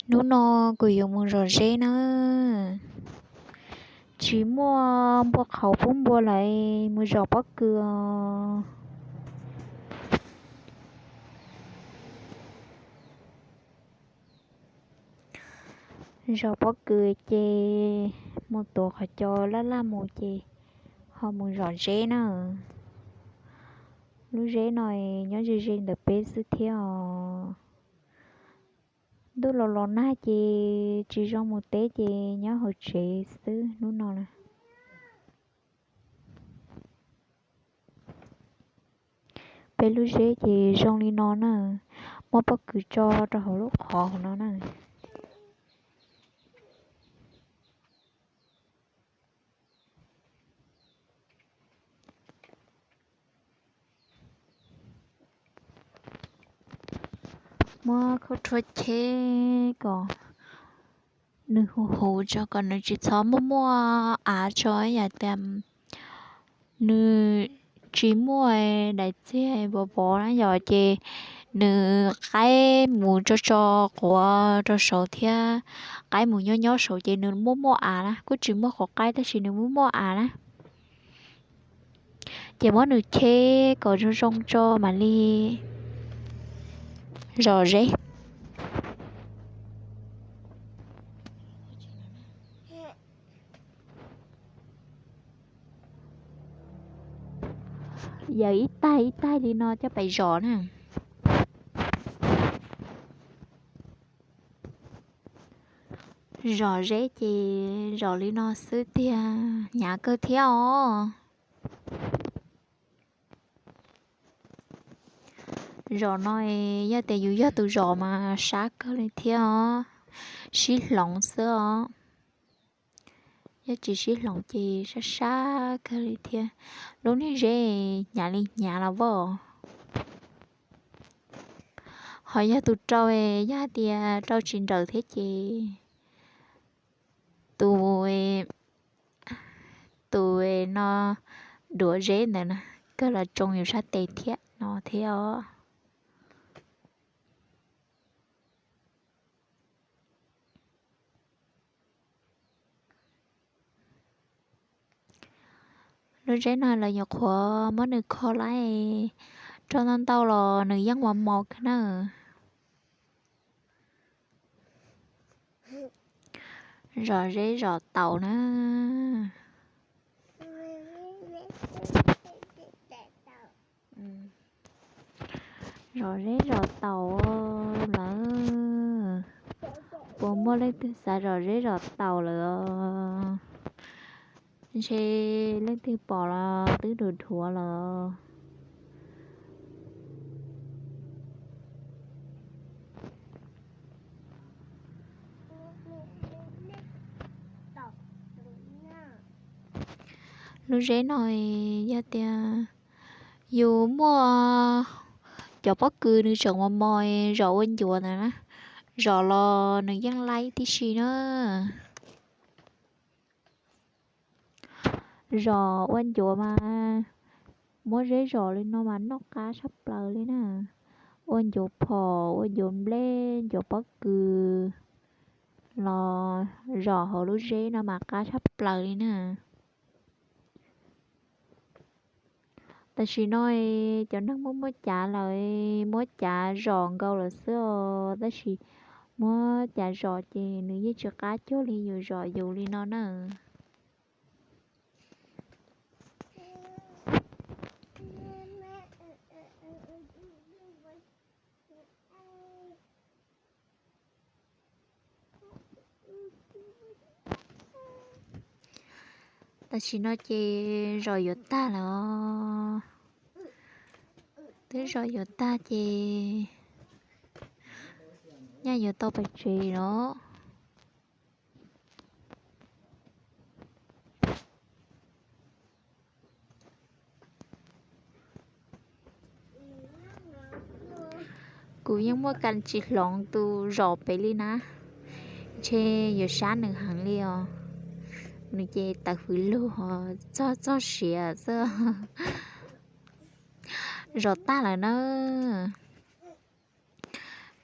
Hnub no kuv yuav mus zom zeb na. Tsis muaj npua qhauv pub npua lawm, mus zom pob kws os. Zom pob kws ces mus tuav qhov cos laj laj mus ces ho mus zom zeb na. Lub zeb no nyob ze ze ntawm peb xwb thiab os. Ntuj los los nag ces tsis zoo mus teb ces nyob hauv tsev xwb hnub no na. Peb lub zeb ces zoo li no na, muab pob kws tso rau hauv lub qhov hauv no na. Muab khaub rhuab cheb kom nws huv huv tso kom nws tsis txhob muaj muaj av tso, yam tias nws tsis muaj daim txiag vov vov na yom, ces nws qaib mus tso tso quav rau saud thiab qaib mus nyob nyob saud ces nws muaj muaj av na, kuj tsis muaj qhov qaib tab sis nws muaj muaj av na. Ces muab nws cheb kom zoo zoo tso mam li zom zeb. Yawm ib taig ib taig li no coj pais zom na. Zom zeb ces zom li no xwb tiag, hnyav kawg thiab os. Zom no yog tias yus yog tus zom mas sab kawg li thiab os, sib hloov xwb os. Yog tsis sib hloov ces sab sab kawg li thiab. Lub niag zeb hnyav li hnyav los voj. Ho yog tus rau, yog hais tias rau tsis nrawm thiab ces tus, tus no duav zeb ntawd na, kawg los tsoo yus sab tes thiab no thiab os. Lub zeb no lawv nyuam qhuav muab nws kho lawm, rau ntau ntau los nws yeej mos mos kawg na. Zom zeb zom taus na. Zom zeb zom taus lawm. Puas muaj leej twg xav zom zeb zom taus lawm? Ntshe leej twg pom los twb dhuav dhuav lawm. Lub zeb no yog tias yus muaj cov pob kws nws tseem mos mos zom ua ncuav ntawd na, zom los nws yeej laib tib si na. Zom ua ncuav mas, muab zeb zom li no mas noj qab tshaj plaws li na. Ua ncuav phom, ua ncuav nplej, ncuav pob kws los zom hauv lub zeb no mas qab tshaj plaws li na. Tam sim no cov neeg muaj muaj cav lawm, muab cav zom nkaus lawm xwb os, tab sis muab cav zom ces nws yeej tsis qab cuag li yus zom yus li no na. Tam sim no ces zom yuav tag lawm os. Twb zom yuav tag ces nyaj yuav tau pais tsev los. Kuv yeej muaj kas tsis hloov tus zom pem li na, ntshe yuav sab nws heev li os. Nws ces tawv hwv lug os, txog txog siav xwb. Zom tag lawm na.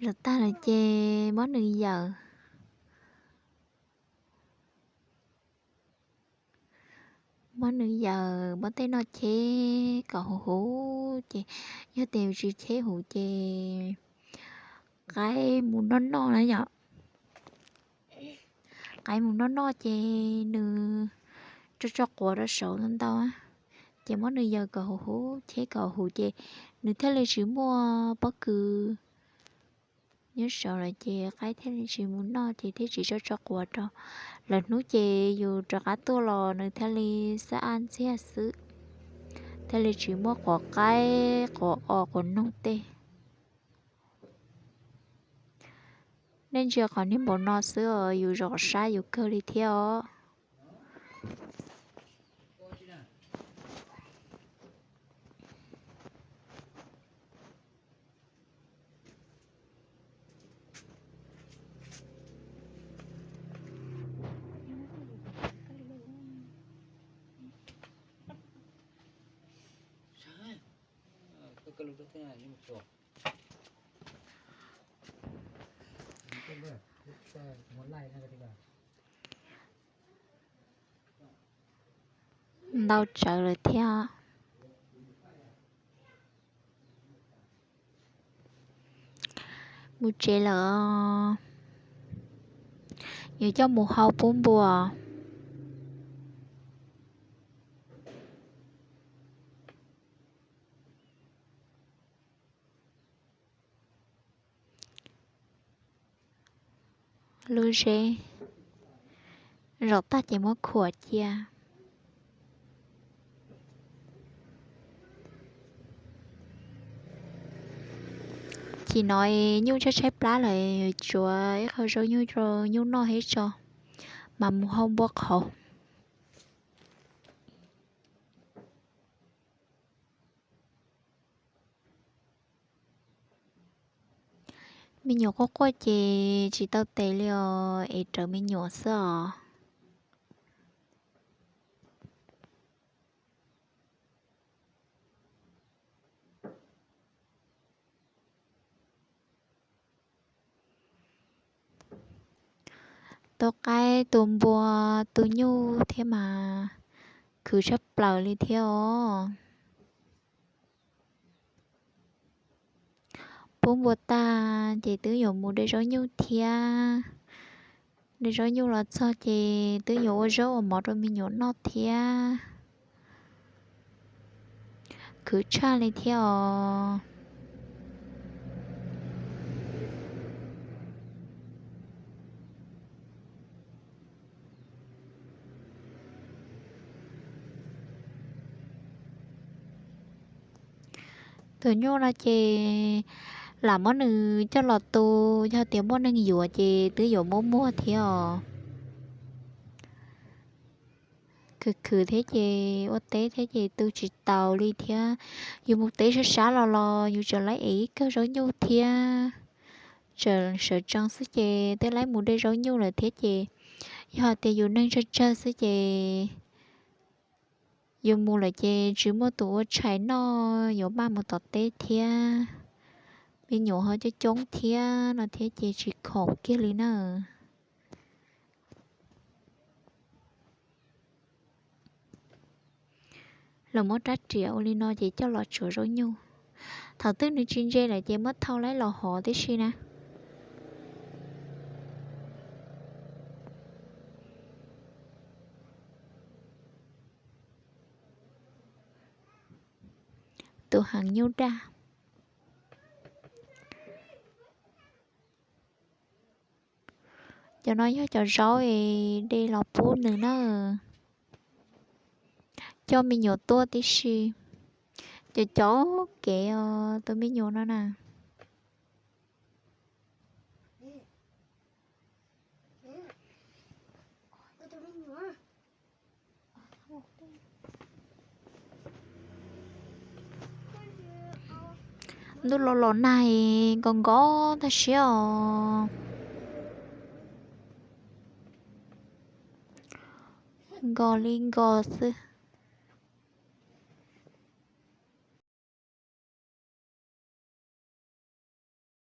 Zom tag lawm ces muab nws yawm. Muab nws yaws muab tej noj cheb kom huv huv ces, yog tias yus tsis cheb huv ces qaib mus noj noj na yom. Qaib mus noj noj ces nws tso tso quav rau saud ntau ntau, ces muab nws yaws kom huv huv cheb kom huv ces nws thiaj li tsis muaj pob kws nyob saud lawm ces qaib thiaj li tsis mus noj ces thiaj tsis tso tso quav rau. Lwm hnub ces yus rov qab tuaj los nws thiaj li xab ab ntxiag xwb, thiaj li tsis muaj quav qaib quav os quav noog tej. Nej ntsia qhov niag npaum no xwb os, yus zov sab yus kawg li thiab os. Ntau tsawv lawm thiab. Mus tsev lawm, yuav coj mus hau pub npua. Lub zeb zaum tag ces muab khuam cia. Chim no nyuj tshaib tshaib plab lawm, tsuav ib qho zaub nyuj rau nyuj noj thiab tso, mas mus hau npua qhauv. Me nyuam quaj quaj ces tsis tau tes li os, es rawv me nyuam xwb os. Tu qaib tu npua tu nyuj thiab mas khwv tshaj plaws li thiab os. Pub npua tag ces twb yuav mus de zaub nyuj thiab. De zaub nyuj los txog ces twb yuav ua zaub ua mov rau me nyuam noj thiab. Khwv tshaj li thiab os. Tus nyuj no ces lam muab nws coj los tu, yog tias muaj neeg yuav ces twb yuav muab muag thiab os. Khwv khwv thiab ces ua teb thiab ces tu tsis taus li thiab. Yus mus teb sab sab los los yus tseem laib ev ib kawm zaub nyuj thiab. Tseem sawv tsees xwb ces twb laib mus de zaub nyuj lawm thiab ces, yog hais tias yus neeg tsawg tsawg xwb ces yus mus lawm ces tsis muaj tus ua tshais noj, yuav maj mus tom teb thiab. Me nyuam ho coob coob thiab no thiab ces tsis khoom kiag li na. Los muab rab riam ua li no ces coj los tsuav zaub nyuj. Thaum twg nws tsis ntse lawm ces muab thau laib los hov tib si na. Tus heev nyuj daj. Cov no yog cov zaub es de los pub nws na. Coj me nyuam tuaj tib si. Cov cov kev os tus me nyuam no na. Ntuj los los nag nkos nkos tag siab os. Nkos li nkos xwb.